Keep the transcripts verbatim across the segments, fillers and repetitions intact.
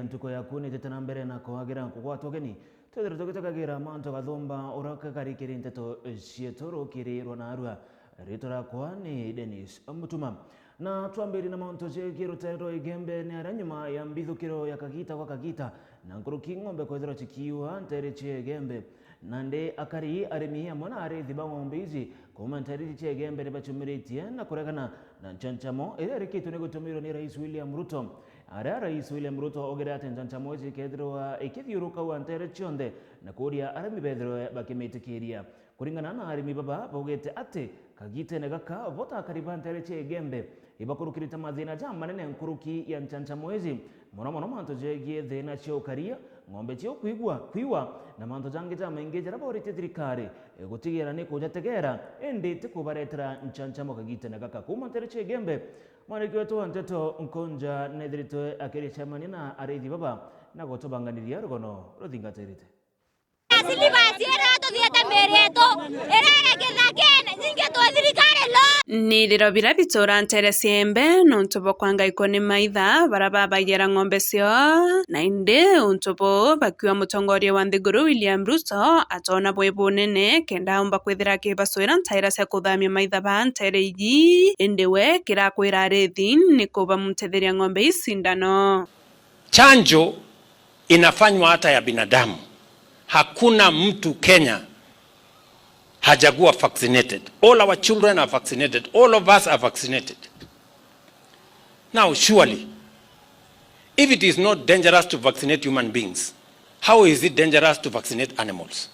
Ntuku yaku nijite na mbere na kwagira kugwatwa ugeni. Twithire tugitekagira mantu gathumba uria kakarikiri nteto cietu rukiri rwa narua. Ritwa rakwa ni Dennis Mutuma. Na twambirie na mantu jegie rutere rwa Igembe, ni aria nyuma ya mbithukiro ya kagita gwa kagita na nkuruki ng'ombe kwithirwa cikiua ntere cia Igembe. Nandi akari, arimi amwe na arithi ba ng'ombe iji kuuma ntere iji cia Igembe ni bacumiritie na kuregana na ncanchamo iria irikitwe ni gutumirwa ni Rais William Ruto. Aria Rais William Ruto augire ati ncanchamo iji ikethirwa ikithiurukaua ntere cionthe na kuuria arimi bethirwe bakimitikiria. Kuringana na arimi baba, baugite ati kagitene gaka bo ta akari ba ntere cia Igembe ibakurukirite mathina jamanene nkuruki ya ncanchamo iji, mono mono mantu jegie thina cia ukaria, ng'ombe cia ukwigua, kwiwa na mantu jangi jamaingi jaria boritie thirikari gutigira ni kujategera indi ti kubaretera ncanchamo kagitene gaka. Kuuma ntere cia Igembe, mwandiki wetu wa nteto Nkonja nethiritwe akiricemania na arithi baba na gutubanganithia rugono ruthingatirite. Silibasi iria tuthiete miri yetu, iria iri kithakine, nyingi twi thirikari lo. Ni riro biria bitura ntere cia Igembe nontu bwa kwanga ikoni maitha baria babaigera ng'ombe cio. Na indi untu buu bakiuga mutongoria wa nthiguru William Ruto atona bwi bunene kenda aumba kwithira akibacwira ntaira cia kuthamia maitha ba ntere iji, indi we kirakwira arithi ni kubamutetheria ng'ombe ii cindano. Chanjo inafanywa hata ya binadamu. Hakuna mtu Kenya hajakuwa vaccinated. All our children are vaccinated. All of us are vaccinated. Now, surely, if it is not dangerous to vaccinate human beings, how is it dangerous to vaccinate animals?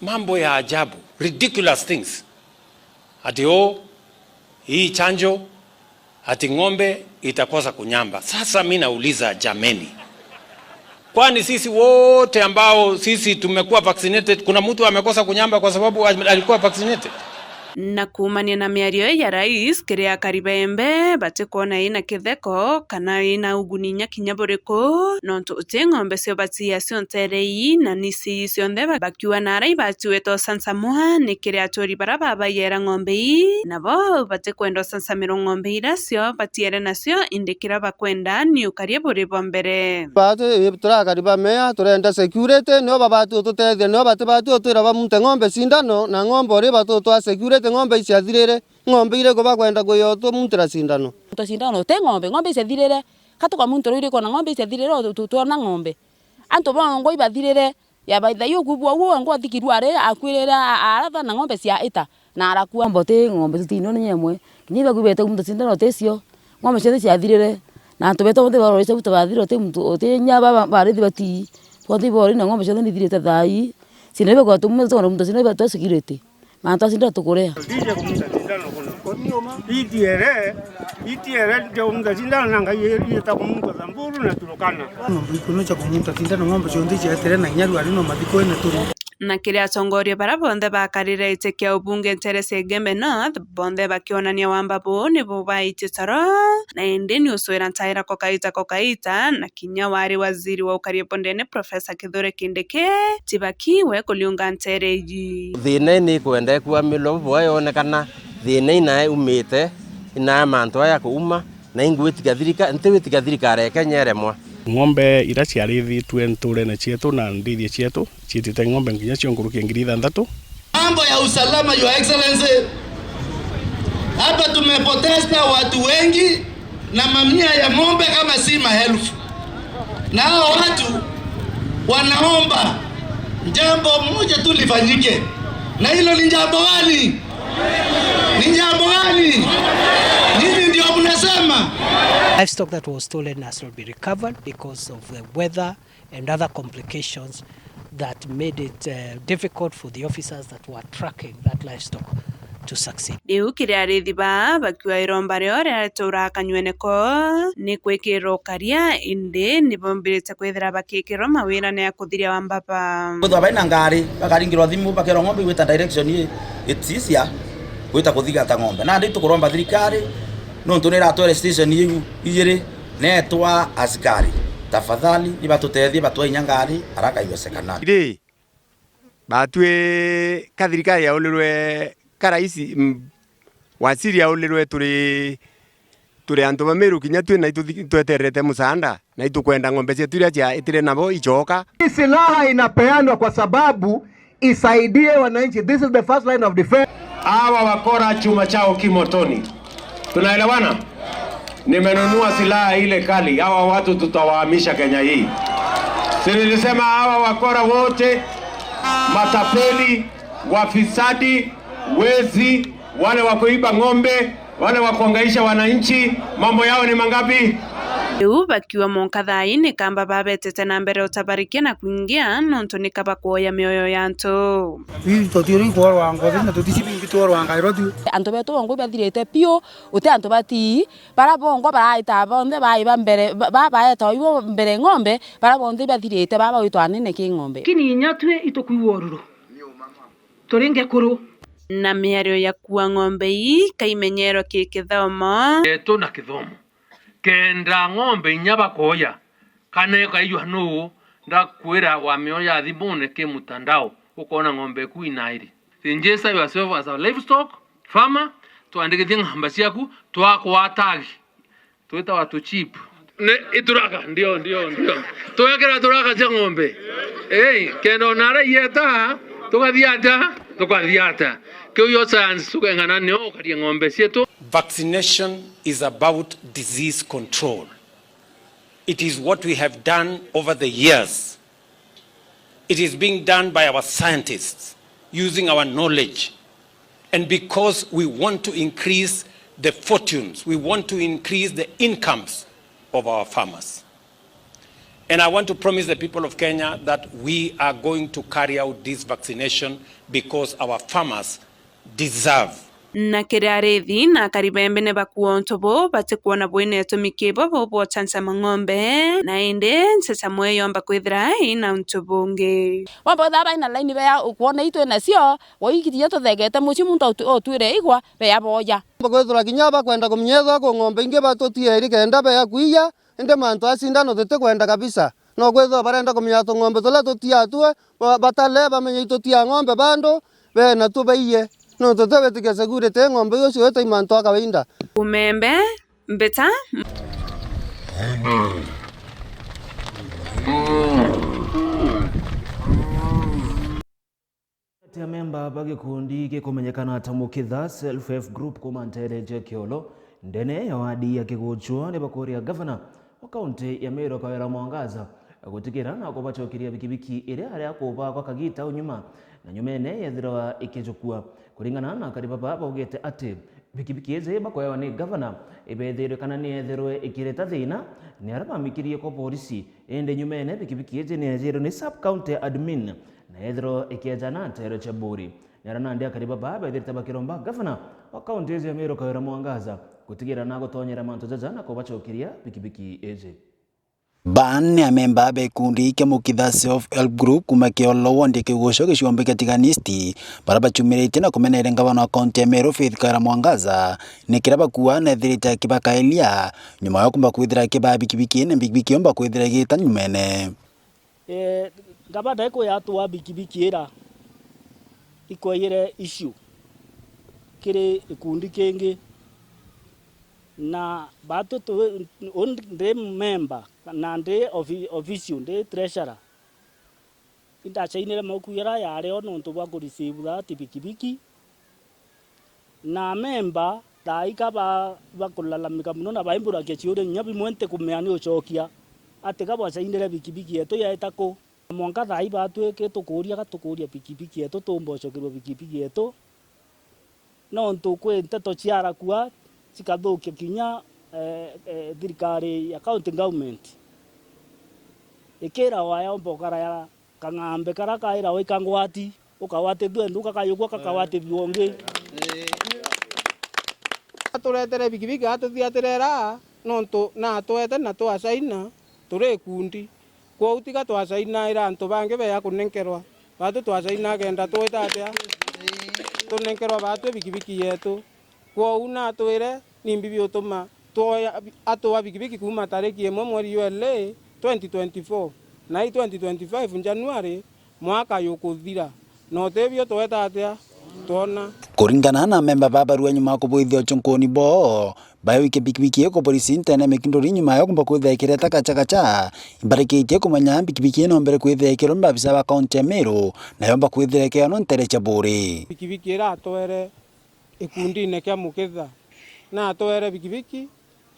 Mambo ya ajabu, ridiculous things. Ati, oh, hii chanjo, ati ng'ombe itakosa kunyamba. Sasa mi nauliza, jameni, kwani sisi wote ambao sisi tumekuwa vaccinated, kuna mtu amekosa kunyamba kwa sababu alikuwa vaccinated? Na kuumania na miario ya rais, kiri akari ba Igembe batikwona ina kitheko kana ina uguni inya kinya buriku, nontu uti ng'ombe cio batiia cio ntere ii, na nisi cionthe ba-, bakiuga nara ibatiwe to sansamwa ni kiri aturi bara babaigera ng'ombe ii, nabo batikwenda usansamirwa ng'ombe ira cio batiere nacio, indi kira bakwenda ni ukaria buri bwa mbere. Batu, turakari ba mea, turenda security, nio babati ututethia, nio batibati utwira bamunte ng'ombe cindano, na ng'ombe uri batu utwa security, ng'ombe iciathirire, ng'ombe iriku bakwenda kuya utumuntira cindano? Munta cindano, ti ng'ombe, ng'ombe iciathirire, ka tukamuntirwa iriku na ng'ombe iciathirire, tu-, tu-, twona ng'ombe. Antu bongwa ibathirire, ya baitha yu kubua uo, ngwa thikiru ari, akwirire, a-, aratha na ng'ombe cia ita, na arakua. Ng'ombe ti ng'ombe, tutinone nyemwe. Kinya ibaku bete muntu cindano ticio. Ng'ombe ciothe ciathirire. Na antu betu bonthe barorite buta bathire, uti muntu, uti nya ba, ba, barithi bati. Bonthe ibori na ng'ombe ciothe nithirite thaa ii. Cindano ibakwa tumwe, tuona muntu cindano ibatwa security. Mantu acinda tukurea. Ndije kumuta cindano kuno. Itiere, itiere ndio kumuta cindano na ngai yeta kumuta Samburu na Turkana. Ng'ombe ikuno cha kumuta cindano, ng'ombe cionthe cietire na inya rwari no mathiko ene turi. Na kiri atongoria bara bonthe bakarire iti kia ubunge ntere cia Igembe North, bonthe bakionania wamba buu ni bubaitie toro, na indi ni ucwira ntaira kokaita kokaita, na kinya wari waziri wa ukaria bondene Professor Kithure Kindiki, tibakiwe kuliunga ntere iji. Thina ii ni ikwenda ikuamilwa bubwa yonekana, thina ii nae umite, inae mantu aya kuuma, na ingwitikia thirika-, ntiwitikia thirikari ya Kenya iremwa. Ng'ombe iria ciarithitue nturene cietu na ndithie cietu, ciitite ng'ombe nginya cio nkuruki ya ngiri ithanthatu. Mambo ya usalama, Your Excellency, hapa tumepoteza watu wengi na mamia ya ng'ombe kama si maelfu. Na hao watu wanaomba jambo moja tu lifanyike. Na hilo ni jambo gani? Ni jambo gani? Nyinyi ndio mnasema. Livestock that was stolen has not been recovered because of the weather and other complications that made it, uh, difficult for the officers that were tracking that livestock to succeed. Riu kiri arithi baa bakiuga iromba riao riatura kanywene koo ni kwikirwa ukaria, indi ni bombirite kwithira bakikirwa mawirane ya kuthiria wamba baa. Kwithwa baina ngari, bakaringirwa thimu, bakerwa ng'ombe igwita direction ii, itisia gwita kuthigata ng'ombe. Nandi tukuromba thirikari, nontu ni iratwere station iu ijiri, neetwa asikari, tafadhali, ibatutethie, batwa inya ngari, haraka iwezekanavyo. Iri, batwi ka thirikari yaulirwe ka raisi, mm, waziri yaulirwe turi Turi antu ba Meru, kinya twi na itwetererete musaanda, na itukwenda ng'ombe cietu iria ciaitire nabo icoka. Hii silaha inapeanwa kwa sababu isaidie wananchi. This is the first line of defense. Hawa wakora chuma chao kimotoni. Tunaelewana? Nimenunua silaha ile kali. Hawa watu tutawahamisha Kenya hii. Si nilisema hawa wakora wote, matapeli, wafisadi, wezi, wale wa kuiba ng'ombe, wale wa kuhangaisha wananchi, mambo yao ni mangapi? Riu bakiuga monka thaa ii ni kamba babetete na mbere utabarikia na kwingia nontu ni kaba kwoya mioyo ya antu. Ithu tutiuri ikworwa ngothi na tuticibi ingi tworwa ngairo thiu. Antu betu bongwa ibathirite piu, uti antu batii, bara bongwa baraita bonthe baiba mbere, ba- ba- baeta ibo mbere ng'ombe, bara bonthe ibathirite baba witwa anene ki ng'ombe. Lakini inya twi itukwigua ururu. Turi ngekuru. Na miario ya kua ng'ombe ii kaimenyerwa ki kithomo. Yetu na kithomo. Kenda ng'ombe inya bakoya, kana ikaijwa nuu ndakwira wamioya thimune ki mutandao, ukona ng'ombe eku inairi. Register yourself as a livestock farmer, twandikithie ng'ombe ciaku, twakwa tag, twitawa tu chip. Ne, ituraka, ndio, ndio, ndio. Twekira turaka cia ng'ombe. Ei, kenda ona ara ieta, tukathia ata? Tukathia ata? Kiu yo science tukeng'ana nio ukarie ng'ombe cietu. Vaccination is about disease control. It is what we have done over the years. It is being done by our scientists using our knowledge, and because we want to increase the fortunes, we want to increase the incomes of our farmers. And I want to promise the people of Kenya that we are going to carry out this vaccination because our farmers deserve. Na kiri arithi na akari bembe ni bakua untu buu batikwona bwina itumi kibo buu bwa ucanca mang'ombe, na indi ncacamo ii yomba kwithira ina untu bungi. Womba withira baina laini bea ukwona itwi nacio, waikiria tuthegete mucii muntu utwire igwa bea boya. Kwithirwa kinya bakwenda kuminyethwa ku ng'ombe ingi batutie iri kenda bea kuiya, indi mantu a cindano tutikwenda kabisa. No kwithirwa barenda kumenya tung'ombe turia tutiaa tuo, ba- batale bamenye itutia ng'ombe bandu, bena tuo baiye. Nontu tibitikia security, ng'ombe iu cio ita mantu a kawaida. Umembe, mbita. Kati ya memba ba gikundi gikumenyekana ta Mukitha Self Help Group kuma ntere ja Kiolo, ndene ya wadi ya Kiguchwa, ni bakuria gavana wa kaunti ya Meru Kawira Mwangaza gutigira na kubacokeria bikibiki iria aria akuba gwa kagita unyuma na nyumene yethirwa ikijukua. Kuringana na akari baba baugite ati bikibiki iji bakoewa ni gavana ibethirwe kana ni ethirwe ikireta thina ni aria bamikirie kwa borisi, indi nyumene bikibiki iji ni ejirwe ni sub county admin na ethirwa ikiejana ntere cia Buri. Ni aria nandi akari baba bethirite bakiromba gavana wa kaunti iji ya Meru Kawira Mwangaza gutigira na gutonyera mantu jaja na kubacokeria bikibiki iji. Baa ni amemba ba gikundi kia Mukitha Self Help Group kuma Kiolo ward ya Kiguchwa gicigo kia Tigania East, baria bachumiritie na kumeneria ngavana wa kaunti ya Meru Faith Kawira Mwangaza ni kiria bakua na ethirite akibakaelia nyuma ya kumba kwithira akibaa bikibiki na bikibiki yomba kwithira igita nyumene. Eeh, ngavana iku yatwaa bikibiki ira ikwaire issue kiri gikundi kingi, na baatwi tu, uni ndi member na ndi offi, official, ndi treasurer, indacainire mauku jaria jaari o nontu bwa ku receive that bikibiki. Na amemba thaa ii ka ba, bakulalamika mono na baimburagia ciuria inya bimwe ntikumenya ni ucokia, ati ka bwacainire bikibiki yetu yaeta ku? Mwanka thaa ii baatwi ki tukuuria ka tukuuria bikibiki yetu, tuumba ucokerua bikibiki yetu, nontu kwi nteto ciarakua cikathukia kinya, eh, eh, thirikari ya county government. Ikiragwa yomba ukaraya kang'ambe karia kairagwa ikangwati, ukagwatithua nduka kayukua kakagwatithua ungi. Aturetere bikibiki atuthiatire ira, nontu naatwete na twacaina turi ikundi. Kwou tiga twacainaira antu bangi bea kunenkerwa, baatwi twacaina kenda twita atia? Tunenkerwa baatwi bikibiki yetu. Kwou naatwire, nimbi biutuma twoya, atwaa bikibiki kuuma tariki imwe mweri jwa iri twenty twenty-four, na ii twenty twenty-five January mwaka jukuthira, na utibio tweta atia twona. Kuringana na amemba ba barua nyuma ya kubuithia uchunkuni boo, Bayo wike bikibiki iko polisi ntene mikinduri nyuma ya kumba kwithira ikireta kacha kacha. Imbarikitie kumenya bikibiki ino mbere kwithira ikiromba abisa ba kaunti ya Meru, na yomba kwithira ikionwa ntere cha buri. Bikibiki iratwere ikundine kia Mukitha, na atwere bikibiki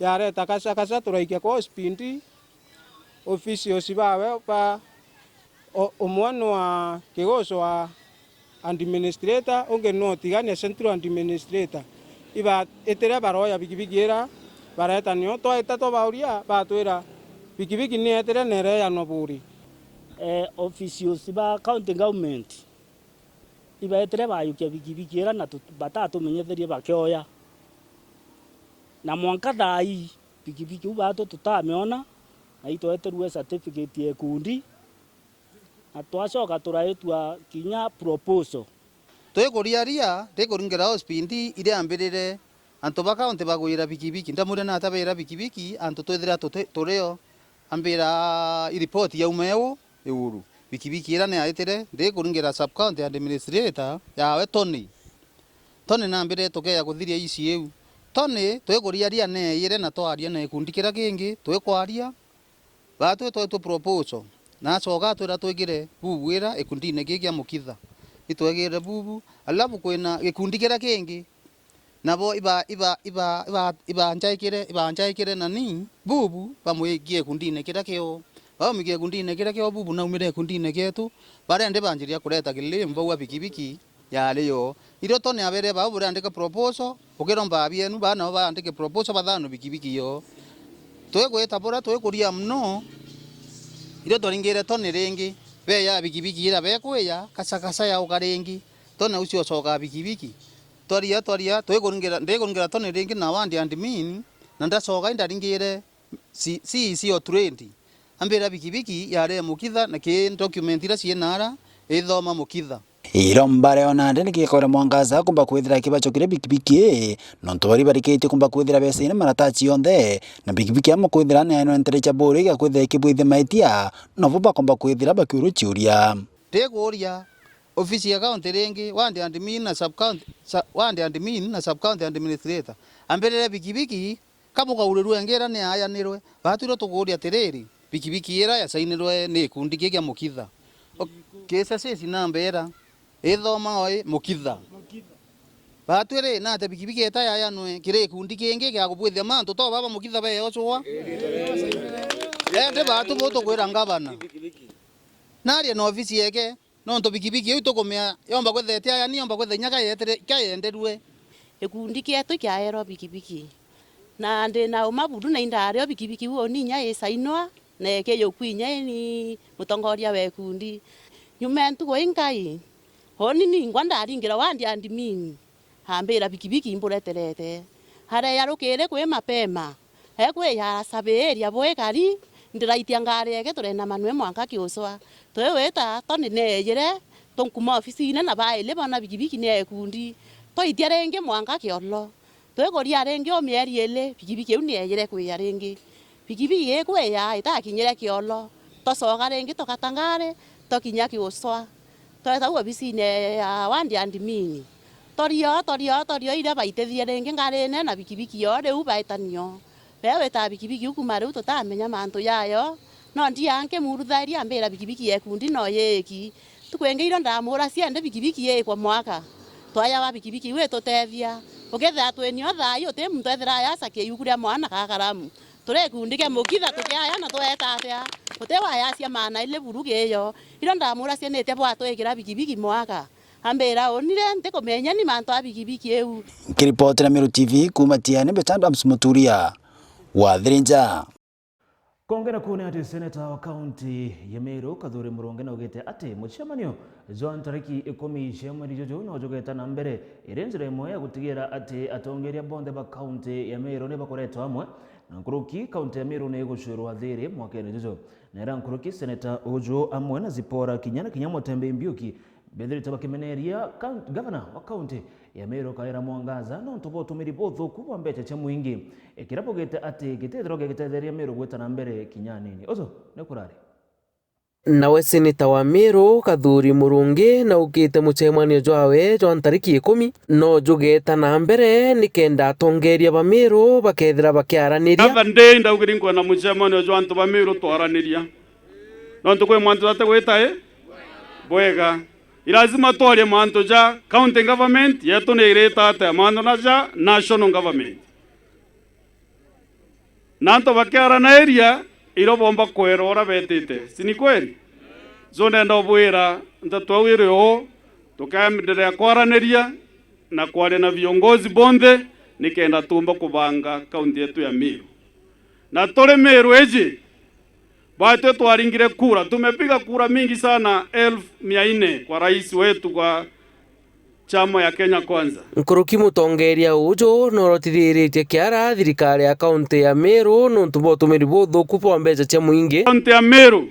yareta kacha kacha, turaikia kwa spindi. Officials bawe ba, o-, umwe ni wa Kigucu wa administrator, ungi ni Utigania central administrator. Iba-, itire baroya bikibiki ira, bareta nio twaita twabauria, batwira bikibiki ni etire na ireeanwa buri. Eh, officials ba county government ibaetire bayukia bikibiki ira na tut-, batatumenyetherie bakioya. Na mwanka thaa ii, bikibiki u baatu tutamiona, na itweterue certificate ya ikundi, na twacoka turaitwa kinya proposal. Twikuriaria, ndikuringira o spindi iriambirire, antu ba kaunti bagwira bikibiki. Ndamwira nata baira bikibiki, antu twithira tuti-, turio. Ambira iripoti yauma eu iuru. Bikibiki ira ni yaitire, ndikuringira sub county administrator yawe Tony. Tony nambire tukeya kuthiria ici iu. Tony, twikuriaria neeyire na twaria na gikundi kiria kingi, twikwaria. Baatwi twetwe proposal, na acoka atwira twikire bubu ira gikundine giki kia Mukitha. Itwekire bubu, alafu kwina gikundi kiria kingi, nabo iba, iba, iba, iba, ibanjaikire, ibanjaikire nani bubu, bamwikie gikundine kiria kio. Bamwikie gikundine kiria kio bubu, naumire gikundine kietu, baria ndi banjiria kureta kilimo, bauga bikibiki yari yo. Irio Tony abere bau buriandike proposal, ukiromba bienu, baa nabo baandike proposal, bathanwe bikibiki yo. Twigwita buria twikuria mono, irio twaringire Tony ringi, beya bikibiki ira bekwiya, kacha kacha yauka ringi, Tony ucio ucoka bikibiki. Twaria, twaria, twikuringira, ndikuringira Tony ringi na wandi admin, na ndacoka indaringire C-, C E C o trade. Ambira bikibiki yari ya Mukitha, na ki document ira ciinara, ithoma Mukitha. Iromba rio nandi ni gikore mwangaza kumba kwithira kibacokire bikibiki ii, nontu bari barikitie kumba kwithira becaine marataci yonthe, na bikibiki amwe kwithira ni aenwe ntere cha buri igakwithira ikibwithia maitia, nobo bakomba kwithira bakiurwa ciuria. Ndikuuria, ofisi ya county ringi, ward admin na sub county, sa-, ward admin na sub county administrator, ambirire bikibiki, ka bukaurirua ingi ira ni yaayanirwe, baatwirwe tukuuria atiriri, bikibiki ira yacainirwe ni gikundi ki kia Mukitha? O-, K S S namba ira, ithoma oi Mukitha. Baatwiri, nate bikibiki ita yaayanwe kiri gikundi kingi gia kubwithia mantu, to baba Mukitha beocwa? Indi baatu bu tukwira ngavana, narie na ofisi yeke, nontu bikibiki iu tukumea yomba kwithira itiayani, yomba kwithira inya ka yeetire, ka yenderue. Gikundi kietu kiaerwa bikibiki, na ndi na uma buru na indario bikibiki iu uni inya isainwa, na ikiyukua inya ini mutongoria wa gikundi. Nyuma ya ntuku inkai, uni ningwa ndaringira ward admin, ambira bikibiki imbureterete. Areya rukiri kwi mapema, ekwiya asabiria bwikari, ndiraitia ngari yeke turenda manwe mwanka Kiuswa. Twiwita, Tony neeyire, tunkuma ofisine na baili bona bikibiki ni ya gikundi. Twaitia ringi mwanka Kiolo. Twikuria ringi o mieri ili, bikibiki iu ni yeeyire kwiya ringi. Bikibiki ikwiya itakinyire Kiolo, twacoka ringi tukata ngari, twakinya Kiuswa. Tweta au obisine ya ward admin. Twario, twario, twario iria baitithie ringi ngarine na bikibiki yo riu baita nio. Beewita bikibiki iu kuuma riu tutamenya mantu jayo, no ndia nkimuruthairia ambira bikibiki ya gikundi no yiki. Ntuku ingi irio ndamuuracia indi bikibiki iikwa mwaka. Twayawa bikibiki iu itutethia. Ukethira twinio thaa ii uti muntu ethira ayacakia iuku ria mwana ka karamu. Turi gikundi kia Mukitha tukiaya na tweeta atia? Uti wayacia maana ili buru giyo. Irio ndamuuracia nitia bwatwikira bikibiki mwaka? Ambira unire ntikumenya ni mantu a bikibiki iu. Nkiripotera Meru T V kuuma Tiani, mbeta Adams Muturia wa Thirinja. Kongera kuune ati seneta wa kaunti ya Meru Kathuri Murungi naugite ati mucemanio jwa ntariki ikumi cia mweri juju no jugeta na mbere iri njira imwe ya gutigira ati atongeria bonthe ba kaunti ya Meru ni bakoretwo amwe na nkuruki kaunti ya Meru ni igucwirwa thiri mwakene juju. Nera nkuruki seneta uju amwe na Zipora Kinya na kinya Mutembei Mbiuki bethirite bakimeneria kaun-, gavana wa kaunti ya Meru Kawira Mwangaza nontu bwa utumiri buthuku bwa mbeca cia mwingi, ikiria bugite ati gitithirwa gigitetheria Meru gwita na mbere kinya anini. Uju ni kurari. Nawe seneta wa Meru, Kathuri Murungi, naukite mucemanio jwawe jwa ntariki ikumi, no jugeta na mbere nikenda atongeria ba Meru bakethira bakiaraniria. Other day ndaugire nkwenda mucemanio jwa antu ba Meru twaraniria. Nontu kwi mantu jate gwita i bwega. I lazima twarie mantu ja county government yetu ni irita atia, mantu na ja national government. Na antu bakiaranairia, irio bomba kwera uria betite. Si ni kweli? So ndenda ubwira, nteto au iri uu, tukaendelea kwaraniria na kwaria na viongozi bonthe, nikenda tuumba kubanga kaunti yetu ya Meru. Na turi Meru iji, batwi twaringire kura, tumepiga kura mingi sana, elfu mia nne kwa rais wetu, kwa chama ya Kenya Kwanza. Nkuruki mutongeria uju norotithiritie kiara thirikari ya kaunti ya Meru nontu bwa utumiri buthuku bwa mbeca cia muingi. Kaunti ya Meru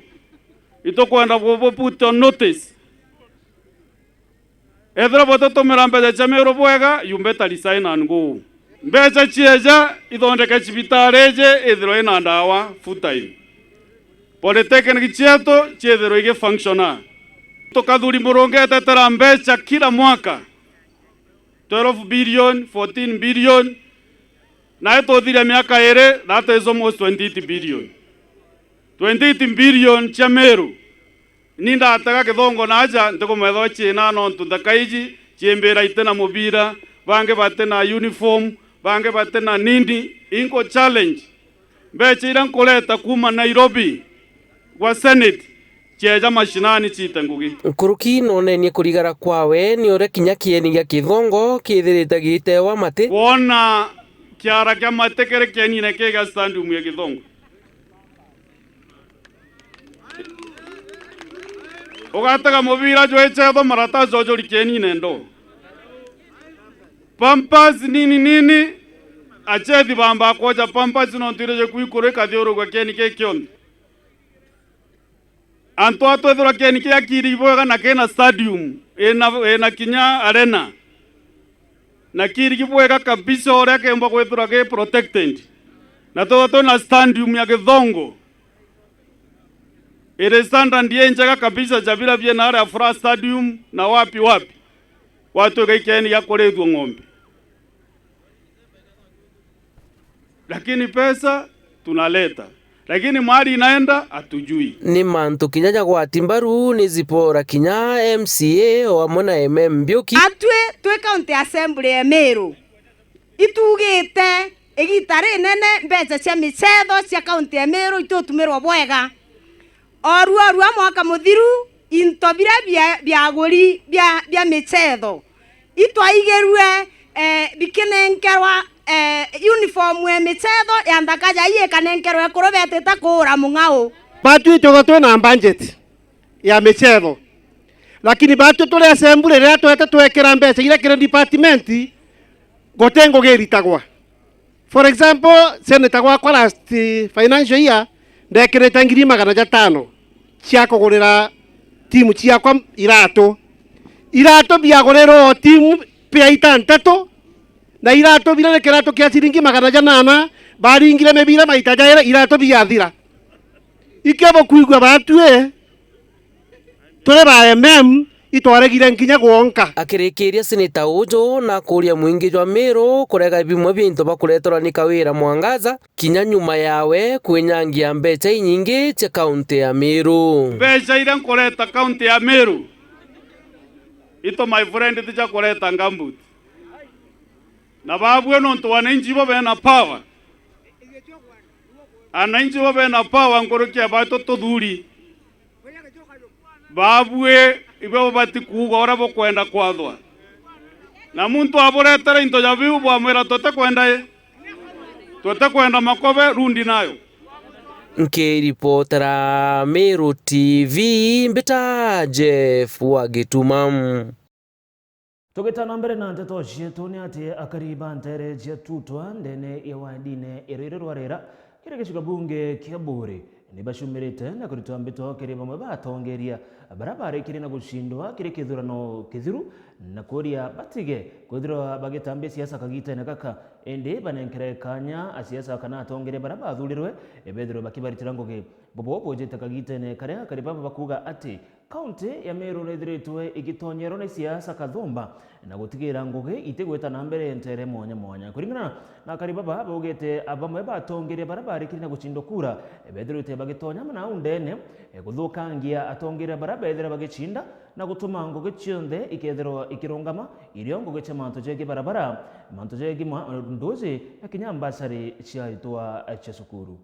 itukwenda kubu put on notice. Ethira butitumira mbeca cia Meru bwega, you better resign and go. Mbeca cieja ithondeke cibitari iji ithirwe ina ndawa full time. Polytechnic cietu ciithirwe igifunctiona. Tukathuri Murungi etetera mbeca kila mwaka, twelve billion, fourteen billion, na ituthiria miaka iri, that is almost twenty-eight billion. Twenty-eight billion cia Meru. Ni ndatega Githongo na aja, ntikumwethwa ciina nontu nthaka iji ciimbira iti na mubira, bangi bati na uniform, bangi bati na nini, inko challenge. Mbeca iria nkureta kuuma Nairobi gwa Senate, cieja mashinani ciite ngugi. Nkuruki nonenie kurigara kwawe ni uria kinya kieni gia Githongo kithirite gitewa mati. Kwona kiara kia mati kiri kienine ki gia stadium ya Githongo. Ugatega mubira jwi chetho, maratasi ujuri kienine ndo. Pampers nini nini, achethi bamba kwoja pampers nontu irio jikwikurika thiurugwa kieni ki kionthe. Antu a twethirwa kieni kia kiri bwega na kina stadium, ina, ina kinya arena. Na kirigi bwega kabisa uria kiumba kwithirwa gi protected. Na twithwa twina stadium ya Githongo. Iri standard i njega kabisa ja bira biena aria Furaha Stadium na wapi wapi. Gwatuika i kieni gia kurithua ng'ombe. Lakini pesa tunaleta. Lakini mahali inaenda, hatujui. Ni mantu kinya jagwati mbaru ni Zipora kinya M C A o amwe na M M Mbiuki. Atwi twi County Assembly ya Meru, itugite igita rinene mbeca cia michetho cia County ya Meru itutumirwa bwega. Oru oru a mwaka muthiru, into biria bia, biaguri bia, bia michetho itwaigirue, eh, bikinenkerwa, eh, uniform ya michetho ya nthaka jai ikanenkerwa ekuru betite kuura mung'ao. Batwi twithwa twina budget ya michetho, lakini batwi turi assembly riria twete twekira mbeca iria kiri department, guti ngugi iritagwa. For example, senator gwakwa last financial year ndekirite ngiri magana jatano cia kugurira timu ciakwa iratu. Iratu biagurirwe o timu pia itantatu, na iratu biria ni kiratu kia ciringi magana janana, baringire mibira maita jairi, iratu biathira. Ikio bukwigua batwi, turi ba M M, itwaregire nkinya gwonka. Akirikiria seneta uju na akuria mwingi jwa Meru kurega bimwe bia into bakureterwa ni Kawira Mwangaza, kinya nyuma yawe kwinyangia mbeca inyingi cia kaunti ya Meru. Mbeca iria nkureta kaunti ya Meru, ito my friend, ti cia kureta gumboot. Na babue nontu wananchi bo bena power. Ananchi bo bena power nkuruki ya batu tuthuri. Babue ibo babati kuuga uria bukwenda kwathwa. Na muntu aburetera into ja biu bwamwira, "Tutikwenda i. Tutikwenda makobe, rundi nayo." Nkiripotera Meru T V, mbita Jeff wa Gituma. Tugita na mbere na nteto cietu, ni ati akari ba nteere cia Tutwa ndene ya wandine iriri rwa Rera kiri gicigo bunge kia Buuri ni bacumirite na kurutwa mbito kiri bamwe ba atongeria baria barikirie na gucindwa kiri kithurano kithiru, na kuuria batige kwithirwa bagitambia siasa kagitene gaka, indi banenkere kanya asiasa kana atongeria baria bathurirwe bethirwe bakibaritira ngugi. Bobo bujite kagitene karia akari baba bakuuga ati kaunti ya Meru nithiritwe igitonyerwa ni siasa kathumba na gutigira ngugi itigwita na mbere ntere mwanya mwanya. Kuringana na akari baba baugite, bamwe ba atongeria baria barikire na gucindwa kura bethirite bagitonya na au ndene, e, guthukangia atongeria baria bethira bagicinda na gutuma ngugi cionthe ikethirwa ikirungama, irio ngugi cia mantu jegii barabara, mantu jegii ma-, nduji na kinya mbasari cia aritwa cia cukuru.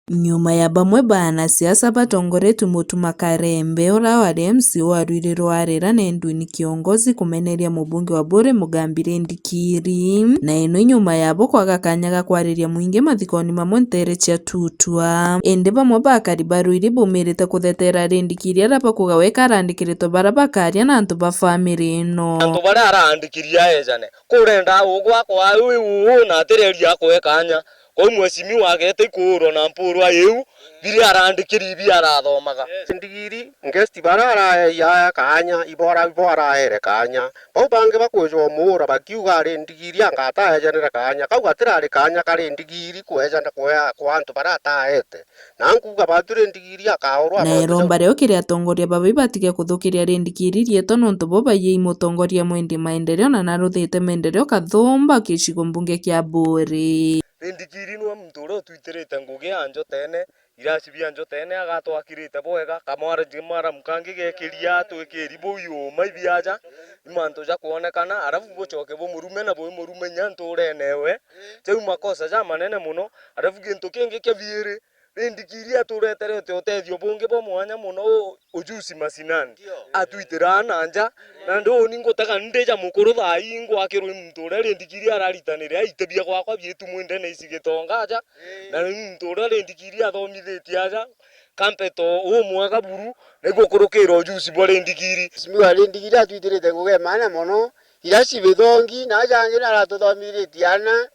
Nyuma ya bamwe ba anasiasa batongoretue Mutuma Karembe, uria wari M C wa Rwiri rwa Rera na Edwin Kiongozi kumeneria mubunge wa Buuri Mugambi Rindikiri, na ino nyuma yabo kwaga kanya ga kwariria mwingi mathikoni mamwe ntere cia Tutua. Indi bamwe ba akari ba Rwiri baumirite kuthetera Rindikiri, aria bakuuga we ka arandikiritwe baria bakaria na antu ba family ino. Antu baria arandikiria ejane, kurenda ugwa kwa uu na atireria akwe kanya. Kwou mheshimiwa agete ikuurwa na mpurwa iu, biria arandikiri ibi arathomaga. Ndigiri, guest baria araeia aya kaanya, ibo ara-, ibo araere kaanya. Bau bangi bakwija umuura bakiuga ari ndigiri anga ataejanire kaanya. Kau gatirari kaanya kari ndigiri kwejana kwea kwa antu baria ataete. Na nkuuga batu ri ndigiri akaurwa. Na iromba rio kiri atongoria baba ibatige kuthukiria ri ndigiri rietwa nontu bo baiyei mutongoria mwendi maendeleo na naruthite maendeleo kathumba gicigo mbunge kia Buuri. Rindikiri niwe muntu uria utwitirite ngugi ya njotene, iraci bia njotene, agatwakirite bwega, kamwara-, kamwaramu kangi gekiria, twikiri buu iuma ibiaja, ni mantu ja kwonekana, arafu bucoke bumurume na bumurume inya nturene ewe. Jau makosa jamanene mono, arafu gintu kingi kia biiri, Rindikiri atureterete utethio bungi bwa mwanya mono, u-, ujuzi mashinani. Ndio. Atwitira na nja. Na ndi uni ngutega ndi ja mukuru thaa ii ngwakirwe i muntu uria Rindikiri araritanire aite bia gwakwa bietu mwindene ici gitonga aja. Ii. Na ni muntu uria Rindikiri athomithitie aja, kampeto umwega buru, na igukurukira ujuzi bwa Rindikiri. Mheshimiwa Rindikiri atwitirite ngugi ya maana mono, iraci bithongi, na aja angi naratuthomithitie ana,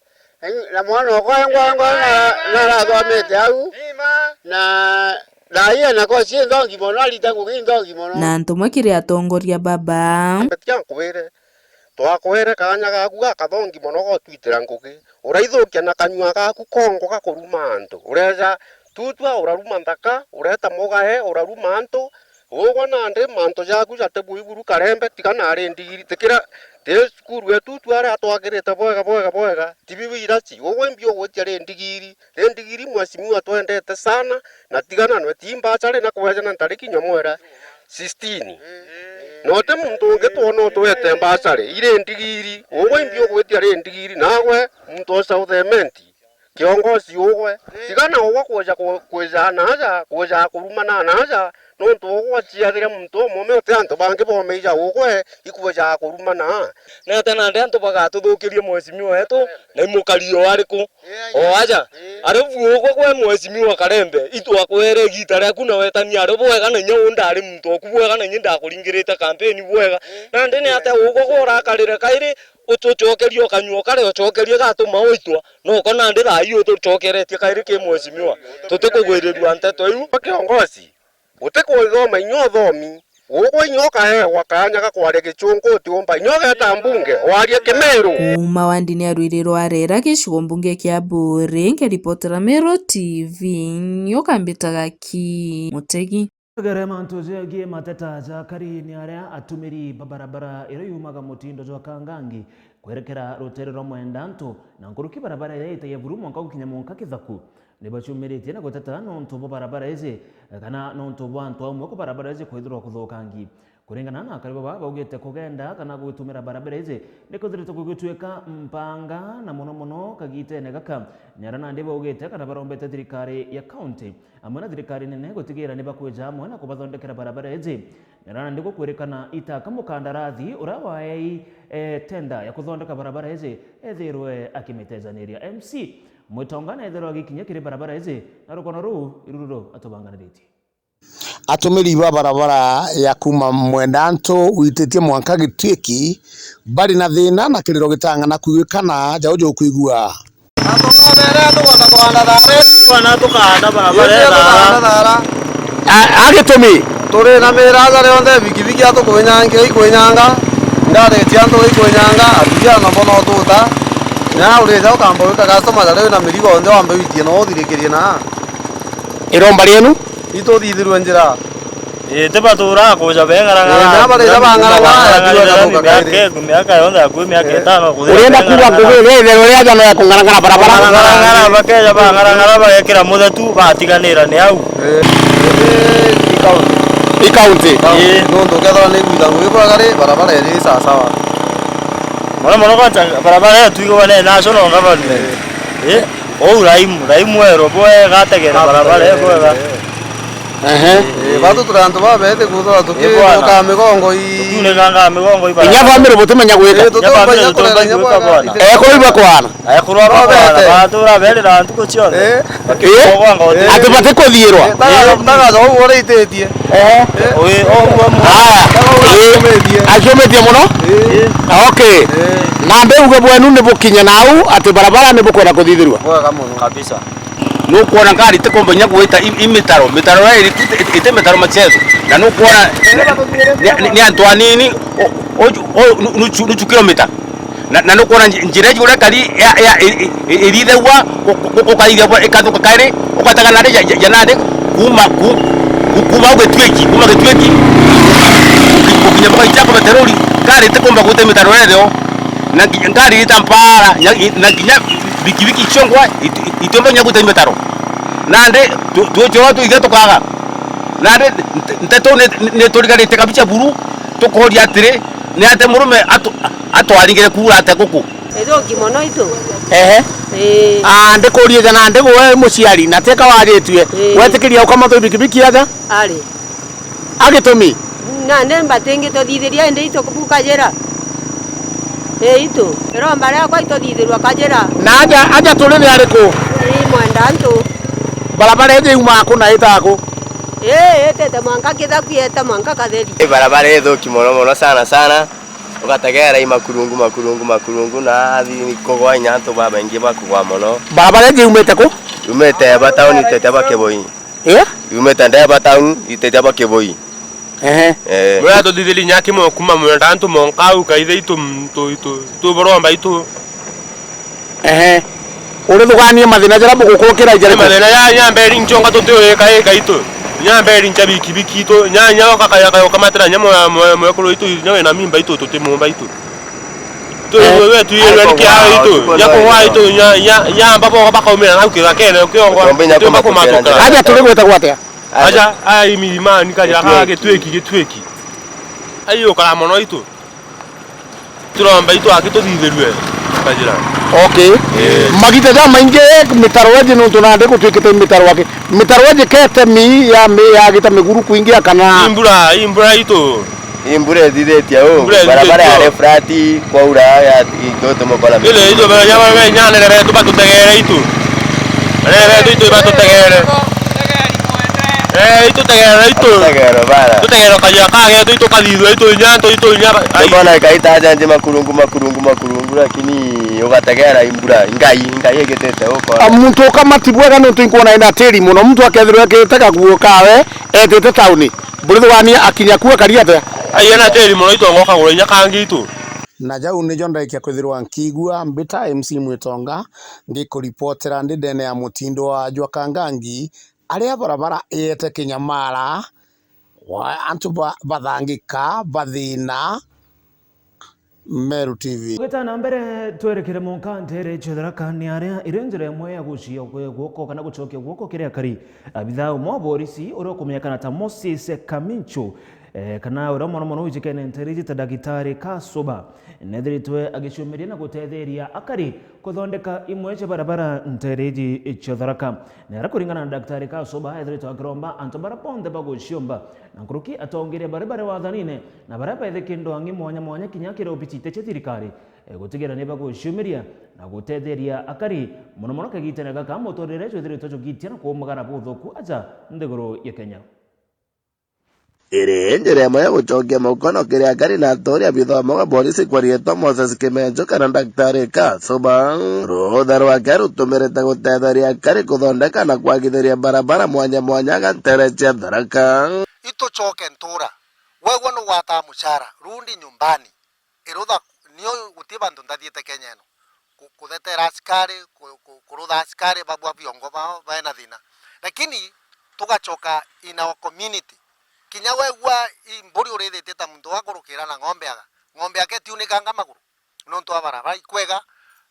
na mwana okwa engwa engwa na, narathomete au, na thaai ena kosi inthongi mono, arita ngugi inthongi mono. Na antu mwe kiri atongoria baba. Tiga nkwire, twakwere kaanya gaku gakathongi mono gotwitira ngugi, uraithukia na kanyua gaku kongo gakuruma antu, ureja Tutua, uraruma nthaka, ureta mugae, uraruma antu, ugwe nandi mantu jaku jati bui buru Karembe, tiga nari ndigiri, tikira, ti cukuru yetu tu aria twakirite bwega, bwega, bwega, ti bibi iraci, ugwe imbi ugwitia ri ndigiri, ri ndigiri mheshimiwa twendete sana, na tigana nwe, ti mbachari na kwejana ntariki nyamwera sixteen. Na uti muntu ungi twona utwete mbachari, iri ndigiri, ugwe imbi ugwitia ri ndigiri, nagwe muntu o South Ementi. Kiongozi ugwe. Tiga na ugwe kwija ku-, kwija na aja, kwija kurumana na aja, nontu ugwe aciathire muntu umume uti antu bangi bomeija ugwe ikwija kurumana. Na ata nandi antu bagatuthukirie mheshimiwa wetu, na imukari o ariku? O aja. Arafu ugwe gwe mheshimiwa Karembe, itwakwere igita riaku na wetania ari bwega na inya undari muntu oku bwega na inya ndakuringirite kampeni bwega. Nandi ni ata ugwe gwe urakarire kairi utucokerie ukanyua ukare ucokerie gatuma uitwa? Noko nandi thaa ii utucokeretie kairi ki mheshimiwa, tutikugwirirua nteto iu. Kiongozi, utikuthoma inya uthomi, ugwe inya ukaewa kaanya ga kwaria gichungu utiumba, inya ugeta mbunge warie kimiru. Kuuma wandini ya Rwiri rwa Rera, gicigo mbunge kia Buuri, nkiripotera Meru T V, ukambitaga ki Mutegi. Kagere mantu jegie mateta ja kari ni aria atumiri ba barabara iria yumaga mutindo jwa Kangangi kwerekera rutere rwa Mwendantu na nkuruki barabara iria itagia buru mwanka gukinya mwanka Kithaku ni baciumiritie na guteta nontu bwa barabara iji kana nontu bwa antu amwe ku barabara iji kwithirwa kuthukangi. Kuringana na akari baba baugite kugenda kana gutumira barabara iji ni kwithiritwe gugituika mpanga na mono mono kagitene gaka. Ni aria nandi baugite kana barombete thirikari ya kaunti amwe na thirikari nene gutigira ni bakwija amwe na kubathondekera barabara iji. Ni aria nandi gukwirikana itaka mukandarathi uria waei, eh, tenda ya kuthondeka barabara iji ethirwe akimitejaniria. M C Mwitonga nethirwa agikinya kiri barabara iji na rukono ruu irururo atubanganiritie. Atumiri ba barabara ya kuuma Mwendantu wititie mwanka Gituiki bari na thina na kiriro gitang'ana kwigwikana jau jukwigua. Antu bonthe riria tukwenda kuhanda thara, twana tukahanda barabara ii ithara. A, a gitumi? Turi na miraja rionthe, bikibiki atukwinyangira ikwinyanga, ngari cia antu ikwinyanga, abiria nabo no tuta. Na urija ukamba gwika customer jari wina mirigo yonthe wambe witie no uthirikirie na. Iromba rienu? Ituthithirwe njira. Ii, ti baturaa kuja beng'arang'ara. Ii, na bareja bang'arang'ara, bang'arang'ara, miaka, miaka yonthe akui miaka itano kuthira. Urienda kuuga ngugi iria itherwe ria jano ya kung'arang'ara barabara? Kung'arang'ara, bakeja bang'arang'ara, bagekira muthetu, batiganira ni au. Ii, ii, i county. I county? Ii. Nontu ukethirwa ni igwitha ngugi bwega ri, barabara iri sawasawa. Mono mono kwanza barabara iyo twigwa ni national government. Ii. Uu Raimu, Raimu ero bwega ategere barabara iyo bwega. Ehe. Ii, batu turi antu babete kuthora tukiunikaga migongo ii. Tukiunikaga migongo ii. Inya family butimenya gwika. Ii, tutomba inya kurera inya bwana. Ekuru ibakwana. Ekuru abakwana. Batura berira ntuku cionthe. Ii. Ati batikuthiirwa. Tagaza uu urititie. Ehe. Ii, oguo. Aya. Ii. Acumitie muno? Ii. Okay. Ii. Na mbiuge bwenu ni bukinye nau ati barabara ni bukwenda kuthithirua? Bwega muno. Kabisa. Nukwona ngari itikumba inya gwita i, i mitaro, mitaro ya iri, iti, iti, iti mitaro machezo. Na nukwona ni, ni, ni antu anini, o, o, o, nu, nu, nu kilomita. Na, na nukwona nji-, njira iji uria kari ya, ya, i, i, i, irithagua, ku, ku, ku, ukarithia bwa, ikathuka kairi, ugatega nandi ja, ja, ja nandi, kuma, ku, ku, kuma au Gitwiki, kuma Gitwiki, uki-, ukinya mpaka Ichako Beterori, ngari itikumba gwita mitaro etheo. Na nginya ngari ita mpara, nya-, i-, na nginya bikibiki ciongwa, it-, it-, itiumba nginya gwita mitaro. Nandi, tu-, tuchora tu ithe tukaga. Nandi, nte-, nteto ni, ni turigarite kabicha buru, tukoria atiri, ni ate murume atu-, atwaringire kuura ate guku? Ithuki mono itu. Ehe. Ii. Ah, ndikurie jana ndigu we muciari, na teka wajitue. Ii. Wetikiria ukama tu bikibiki aja? Ari. A gitumi? Nandi mbatingituthithiria indi itu bukajira. Ii itu. Iromba riakwa ituthithirua kajira. Na aja, aja turi ni ariku? Ii mwenda antu. Barabara iji yumaa ku na itaa ku? Ii, itite mwanka Kithaku, iete mwanka Katheri. Ii barabara ithuki mono mono sana sana. Ugategera i makurungu, makurungu, makurungu, na athi kugwa inya antu babaingi bakugwa mono. Barabara iji yumite ku? Yumite ba town itete ba Kiboi. Eh? Yumite ndeba town itete ba Kiboi. Ehe. Eh. Mwe atuthithiri nyaki mo kuma mwenda antu monka au kaithe itu tu tu tu boromba itu. Ehe. Urithuganie mathina jaria bugukukira ijariku? Mathina ya ya mberi nchonga tutiurika ika itu. Nya mberi ncha bikibiki itu. Nya nya kaka ya kayo kamatira nya mwe mwe mwe kuru itu nya wina mimba itu tutimumba itu. Tu eh. Wewe tu yeye ni kia itu. Nya kwa itu nya nya nya babo bakaumira na ukira kene ukiongo. Tumba nya kwa matuka. Aja turi gweta gwate. Aja ai milima ni kaja ka gitweki gitweki. Ayo kara mono itu. Turomba itu aki tuthithirue kajira. Okay. Eh. Magita ja maingi mitaro eji nuntu nandi gutwikite mitaro aki. Mitaro eji kete mi ya mi ya gita miguru kuingia kana. Imbura, imbura itu. Imbura ithithitie u. Imbura ithithitie barabara ya u. Refrati kwaura ya itote mukora. Ile itu bara ya bara ya nere betu batutegere itu. Nere betu itu batutegere. Eh, itutegere itu. Tutegere bara. Tutegere kajira kage itu tukathithua itu inya antu itu inya. Ai. Bona ikaita aja nje makurungu makurungu makurungu lakini ugategera imbura ngai ngai igitete ukora. A, muntu ukamati bwega nuntu inkuona ina tiri muno muntu akethirwa ekirite kaguo kawe etite tauni. Burithugania akinya kuo kari atia? Ai ena tiri muno itongo kagura inya kangi itu. Na jau nijo ndaikia kwithirwa nkiigua mbita M C Mwitonga ngikuripotera ndi ndene ya mutindo wa jwa Kangangi, aria barabara iete kinyamara, wa antu ba-, bathangika, bathina. Meru T V. Tugita na mbere, twerekere monka ntere cia Tharaka ni aria iri njira imwe ya gucia guoko kana gucokia guoko kiri akari. Abithaa umwe wa borisi uria ukumenyekana ta Moses Kaminchu, eh, kana uria mono mono wijikene ntere iji ta Ndagitari Kasuba, nethiritwe agiciumiria na gutetheria akari kuthondeka imwe cia barabara ntere iji cia Tharaka. Na aria kuringana na Daktari Kasuba, ethiritwe akiromba antu baria bonthe baguciumba, na nkuruki atongeria baria bari wathanine na baria bethikindwa ang'i mwanya mwanya kinya kiri obiti ite cia thirikari, eh, gutigira ni baguciumiria na gutetheria akari, mono mono kagitene gaka muturire jwithiritwe jugitia na kuumagara buthuku aja nthiguru ya Kenya. Iri njira imwe ya gucokia mukono kiri akari na aturi a bithomo ba borisi kwa riitwa Moses Kimenjo kana Daktari Kasuba. Rutha rwake rutumirite gutetheria akari kuthondeka na kwagithiria barabara mwanya mwanya ga ntere cia Tharaka. Itucoke ntura. Wegua nugwataa mucara, rudi nyumbani. Irutha, nio guti bantu ntathiite Kenya ino. Ku-, kuthetera askari, ku-, ku-, kurutha askari babua biongo bao baena thina. Lakini Tugacoka in our community. Kinya wegua i mburi urithitie ta muntu akurukira na ng'ombe aga, ng'ombe yake tiunikanga maguru nontu wa barabara ikwega,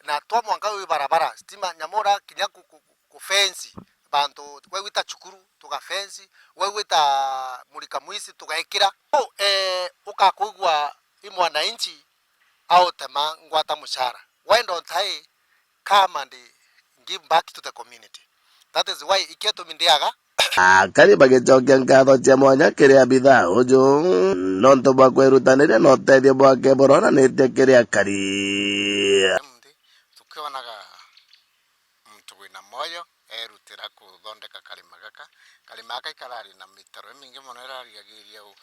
na twa mwanka wi barabara, stima nyamura kinya ku, ku, ku, ku fence bantu, wegwita cukuru tuga fence, wegwita murika mwisi tugaikira. So, eh, ukakwigua i mwananchi autema ngwata mucara. Why don't I come and give back to the community? That is why ikio tumi ndiaga. Akari bagicokia nkatho cia mwanya kiri abithaa uju nontu bwa kwirutaniria na utethio bwake buronanitie kiri akari. Nthi, tukionaga muntu wina mwoyo erutira kuthondeka karima gaka. Karima gaka ikarari na mitaro imingi mono irarigagiria u-,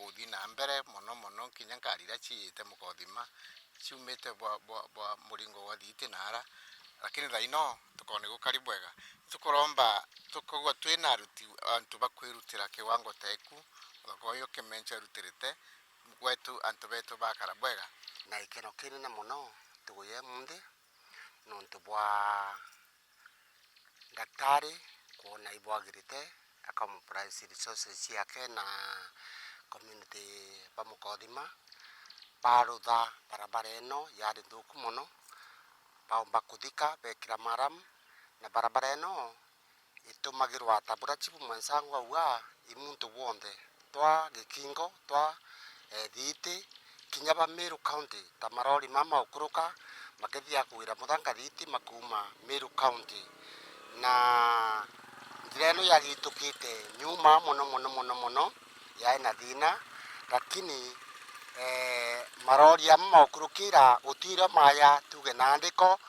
uthi na mbere mono mono, kinya ngari iria ciite Mukothima ciumite bwa, bwa, bwa muringo gwa Thiiti na ara, lakini thaino tukona gukari bwega. Tukuromba, tukaigua twina aruti, antu ba kwirutira kiwango teku, thoko uyu Kimencho erutirite, gwetu antu betu bakara bwega. Na ikeno kinene mono tuguye munthi nontu bwa Daktari kwona ibwagirite, akamobilize resources ciake na community ba Mukothima, barutha barabara ino yari nthuku mono, baumba kuthika, bekira maramu, na barabara ino itumagirwa ta buria chibu mwenzangu auga, i muntu bwonthe. Twa Gikingo, twa, eh, Thiiti, kinya ba Meru County, ta marori mama magukuruka, makithia kuwira muthanga Thiiti makuuma Meru County. Na njira ino yagitukite nyuma mono, mono, mono, mono, yae na thina, lakini, eh, marori ama magukurukira gutirio maya, tuge na ndiko,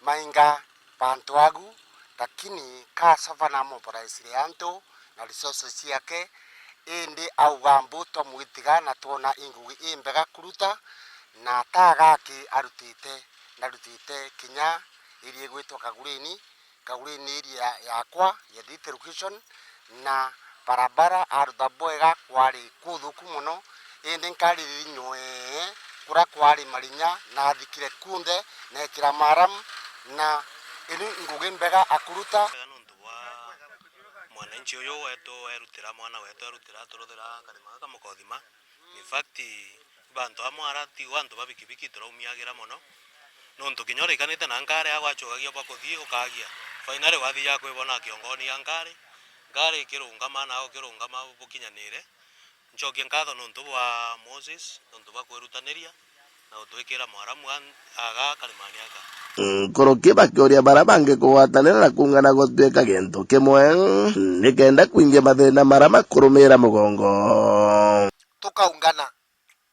mainga bantu agu, lakini Kasova namobilize antu na resources ciake, indi auga mbu twamwitiga na twona i ngugi imbega kuruta, na ta gaki arutite, narutite kinya area igwitwa Kagureni, Kagureni area yakwa ya Thiiti location, na barabara aruta bwega, kwari kuthuku mono, indi nkaririria nywee kuria kwari marinya, nathikire kunthe, neekira maramu, na ini ngugi mbega akuruta. Nontu bwa mwananchi uyu wetu erutira, mwana wetu erutira, aturuthira karima gaka Mukothima. In fact, bantu amwe ara ti antu ba bikibiki turaumiagira mono. Nontu kinya urikanite na nkari agwachugagia bwa kuthii ukagia. Finally wathiaga kwibona kiongoni ya nkari, nkari ikirungama na ukirungama bukinyanire. Ncokie nkatho nontu bwa Moses, nontu bwa kwirutaniria na gutwikira mwaramu an-, aga karimani aka. Nkuruki bakiuria baria bangi kugwatanira na kuungana gutuika gintu kimwe, nikenda kwingia mathina maria makurumira mugongo. Tukaungana,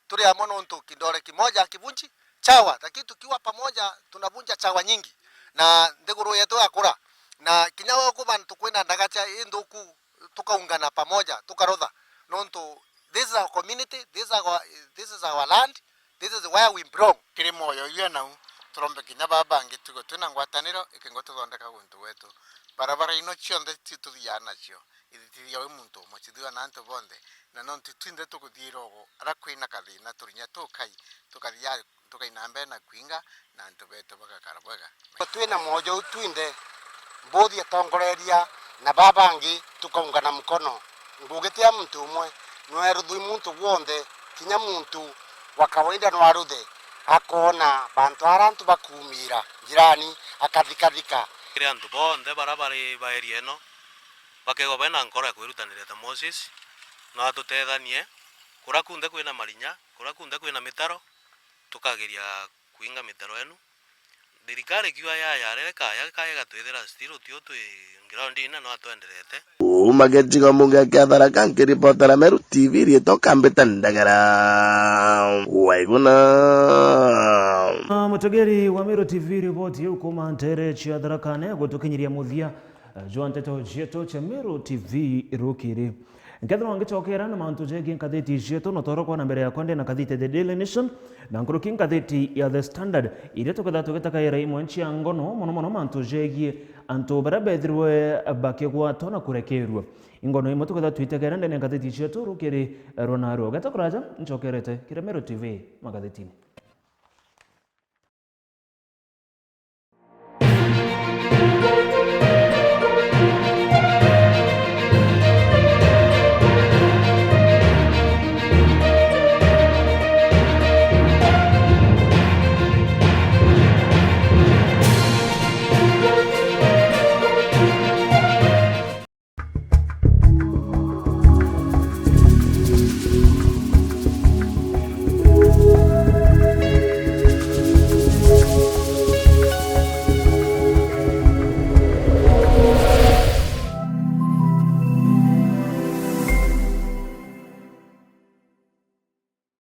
turi amwe nontu kidole kimoja hakivunji chawa, lakini tukiwa pamoja tunavunja chawa nyingi, na nthiguru yetu yakura, na kinya we ukuba tukwina ndagacha inthuku, tukaungana pamoja, tukarutha, nontu this is our community, this is our, this is our land, this is where we belong. Kiri mwoyo yu enau, turombe kinya baba bangi tugo twina ngwataniro, ikingo tuthondeka guntu gwetu. Barabara ino cionthe ti tuthiaa nacio, ithithia wi muntu umwe, cithiwa na antu bonthe, na nontu twinthe tukuthiira ugu, ara kwina kathina turinya tukai, tukathia tukaina mbere na kwinga, na antu betu bagakara bwega. Twina mwojo u twinthe, mbuthi atongoreria na baba bangi tukaungana mukono. Ngugi ti ya muntu umwe, nweruthwi muntu wonthe, kinya muntu wa kawaida nwaruthe, akoona bantu ara antu bakuumira njirani, akathikathika. Kiri antu bonthe bara bari ba area ino, bakegwa bena nkoro ya kwirutaniria ta Moses, no atutethanie, kuria kunthe kwina marinya, kuria kunthe kwina mitaro, tukageria kwinga mitaro enu. Thirikari ikiuga yayarere kaya, kaya igatwithira still tio twi ground-ine, no atwenderete. Uma gicigo mbunge kia Tharaka, nkiripotera Meru T V, riitwa Kambita Ndagara. Waiguna. Ah, mutegeri wa Meru T V, riboti iu kuuma ntere cia Tharaka ni gutukinyiria muthia, eh, jwa nteto cietu cia Meru T V rukiri. Nkethirwa ngicokera na mantu jegie ngathiti cietu, no toro kwa na mbere yakwa ndi na ngathiti The Daily Nation, na nkuruki ngathiti ya The Standard, iria tuketha tugitakaira imwe cia ngono, mono mono mantu jegie antu baria bethirwe bakigwatwa na kurekerua. Ingono imwe tuketha twitegera ndene ya ngathiti cietu rukiri rwa narua. Geta kuraja, ncokerete kiri Meru T V magathitini.